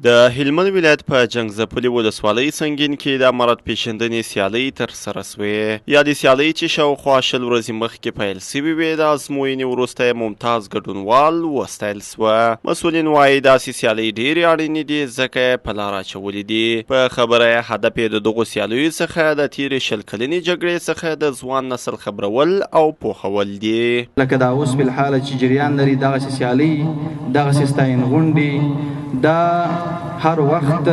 د هلمند ولایت په جنګ ځپلې ولسوالۍ سنګین کې د امارت پېژندنې سیالۍ ترسره شوې. یادې سیالۍ چې شاوخوا 20 ورځې مخکې پیل شوې وې، د ازموینې وروسته یې ممتاز ګډونوال وستایل شوه. مسؤلین وايي، داسې سیالۍ ډېرې اړینې دي، ځکه یې په لاره اچولې دي. په خبره یې هدف یې د دغو سیالیو څخه د تېرې 20 کلنې جګړې څخه د ځوان نسل خبرول او پوهول دي. لکه دا اوس فلحاله چې جریان لري، دغسې سیالۍ، دغسې ستاینغونډې، دا هر وخت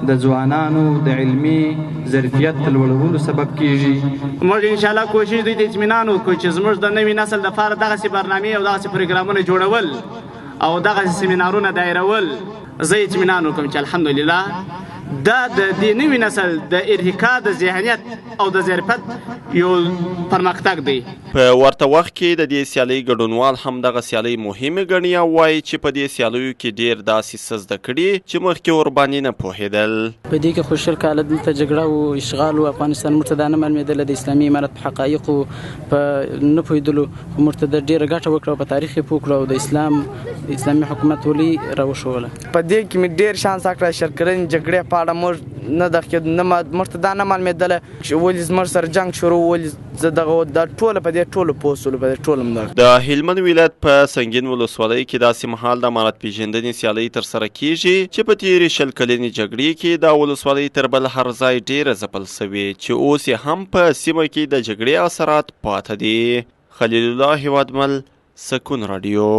د ځوانانو د علمي ظرفیت لوړولو سبب کیږي. موږ ان شاء الله کوشش دوی ته اطمینان وکړو چې زموږ د نوي نسل دپاره دغسې برنامې او دغسې پروګرامونه جوړول او دغسې سیمینارونه دایرول. زه اطمینان وکړم چې الحمدلله دا د دې نوي نسل د ارتقا د ذهنیت او د ظرفیت یو پرمختګ دی. په ورته وخت کې د دې سیالۍ ګډونوال هم دغه سیالۍ مهمې ګڼي او وایي چې په دې سیالیو کې ډېر داسې څه زده کړي چې مخکې ورباندې نه پوهېدل. په دې کې خو 20 کاله دلته جګړه و اشغال و افغانستان موږ ته دا نه معلومېدله، د اسلامي امارت په حقایقو په نه پوهېدلو، خو موږ ته د ډېره ګټه وکړه او په تاریخ یې پوه کړو او د اسلامي حکومت ولي راوښوله. په دې کې مې ډېر شان زده کړه. 20 کلنې جګړې په اړه موږ نه دقیق نه موږ ته دا نه معلومېدله چې ولې زموږ سره جنګ شروع، ولې زه دغه دا ټوله په دې ټولو پوه شولو، په دې ټولو مې د هلمند ولایت په سنګین ولسوالۍ کې داسې مهال د امارت پېژندنې سیالۍ ترسره کیږي چې په تېرې 20 کلنې جګړې کې دا ولسوالۍ تر بل هر ځای ډېره ځپل شوې، چې اوس یې هم په سیمه کې د جګړې اثرات پاته دي. خلیل الله هیوادمل، سکون راډیو.